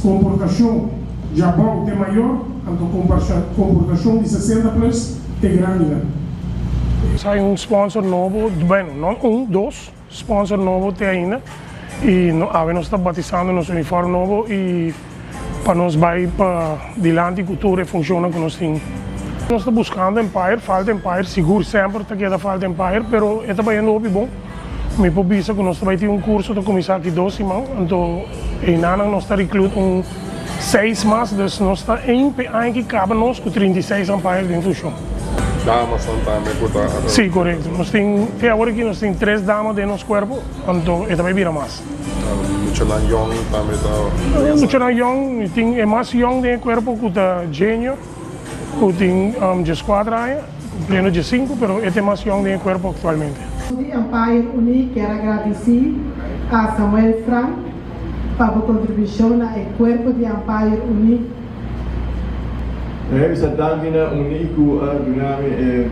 Komportashon djabou te mayor, anto komportashon di 60 plus te grandinan. Sa un sponsor nobo, bueno, no un, dos sponsor nobo te ainda y awe nos ta batisando nos uniform nobo y pa nos bay pa dilanti cu tur e funcionnan cu nos tin. Nos ta buscando Empire, falta Empire, sigur semper ta keda falta Empire, pero e ta bayendo hopi bon. Mi por bisa cu nos ta bay tin un curso ta cuminsa aki dos siman, anto einanan nos ta recluit un seis mas, dus nos ta aim p'e aña ki caba nos cu 36 umpires den funcion. Damasnan tambe cu ta. Si, corecto. Nos tin, te awor aki nos tin tres dama den nos cuerpo, anto e ta bay bira mas. Muchanan yong tambe ta. Muchanan yong, mi tin e mas yong den e cuerpo cu ta Genio, cu tin 14 aña, cumpliendo 15, pero e ta e mas yong den e cuerpo actualmente. Di Empire Uní kier a gradisí a Samuel Frank pa bo kontribushon na e kuerpo di Empire Uní. Mi a bisa danki na Uní ku a duna mi e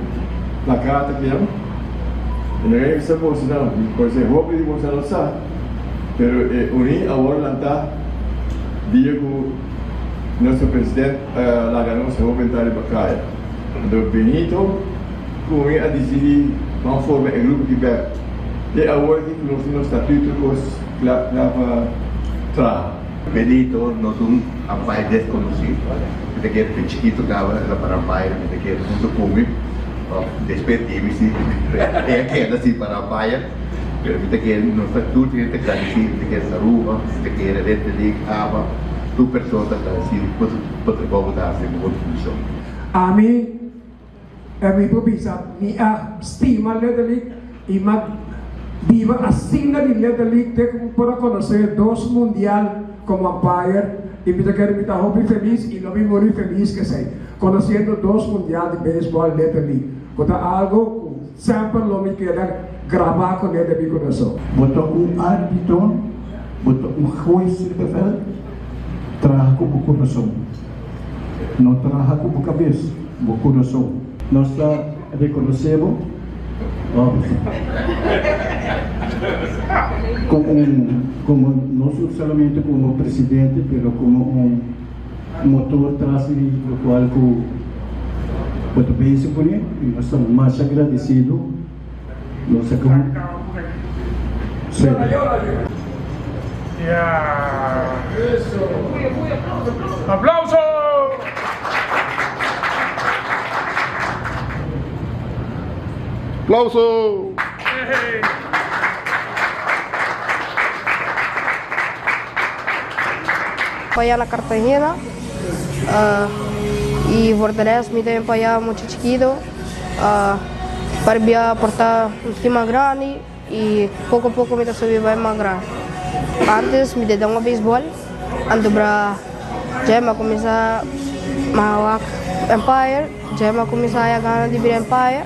plakat aki. I mi a bisa bosonan, por ser hopi di boso no sa, pero e Uní awor lantá dia ku nuestro president a laga nos hopi ta riba kaya. Anto Benito ku mi a disidí ban forma e grupo aki bèk. Te awor aki ku nos tin nos statuto kos kla kla pa traha. Benito no ta un umpire desconoci. Mi ta kere den chikito caba el a para umpire, mi ta kere hunto cu mi. Despues di mi si e a keda sin para umpire. Pero mi ta kere nos ta tur tin ta gradeci, mi ta kere Saruba, mi ta kere Little League, aba, tur persona ta gradeci pa su trabou cu ta haci den bo funcion. Ami E mi por bisa, Mi a stima Little League i m'a biba asina di Little League te ku mi por a konosé dos mundial komo umpire i mi ta kere mi ta hopi felis i lo mi muri felis k'esei, konosiendo dos mundial di beisbòl Little League, ku ta algu ku semper lo mi keda grabá kuné den mi kurason. Bo ta un árbitro, bo ta un hues riba e vèlt, traha ku bo kurason. No traha ku bo kabes, bo kurason. Nos ta rekonosé bo komo un, komo no solamente komo presidente, pero komo un motor tras di lokual ku bo ta bezig kuné i nos ta masha agradesido. Nos a con. Sí. Aplauso! Aplauso! Pa na Cartagena y voor de rest mi también pa ya mucha chiquito. Parbia por ta un tiki mas grandi y poco poco mi ta subi bai mas grandi. Antes mi ta danga beisbol, anto bra djai mi a cuminsa wak Empire, djai mi a cuminsa haya gana di bira Empire,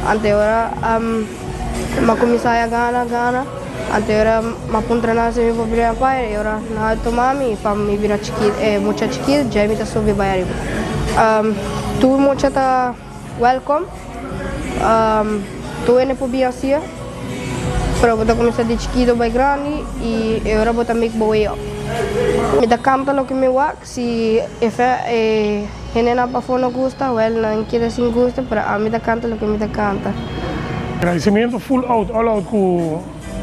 anto e ora mi a cuminsa haya gana gana, anto e ora mi a puntra nan si mi por bira Empire, e ora nan a tuma mi pa mi bira mucha chikito djai mi ta subi bai ariba. Tur mucha ta welcome. Tur hende por bin hacia, pero bo ta cuminsa di chikito bay grandi y e ora bo ta make bo way up. Mi ta canta loke mi wak, si e e hendenan pafó no gusta, well nan keda sin gusta, pero ami ta canta loke mi ta canta. Agradecimiento full out, all out cu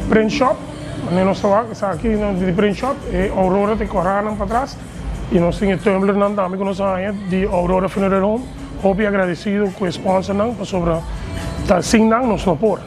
Print Shop, manera nos ta wak esaki di Print Shop, e Aurora ta e coranan patras. Y nos tin e tumblernan tambe cu nos a haña di Aurora Funeral Home. Hopi agradecido cu e sponsornan pasobra ta sin nan nos no por.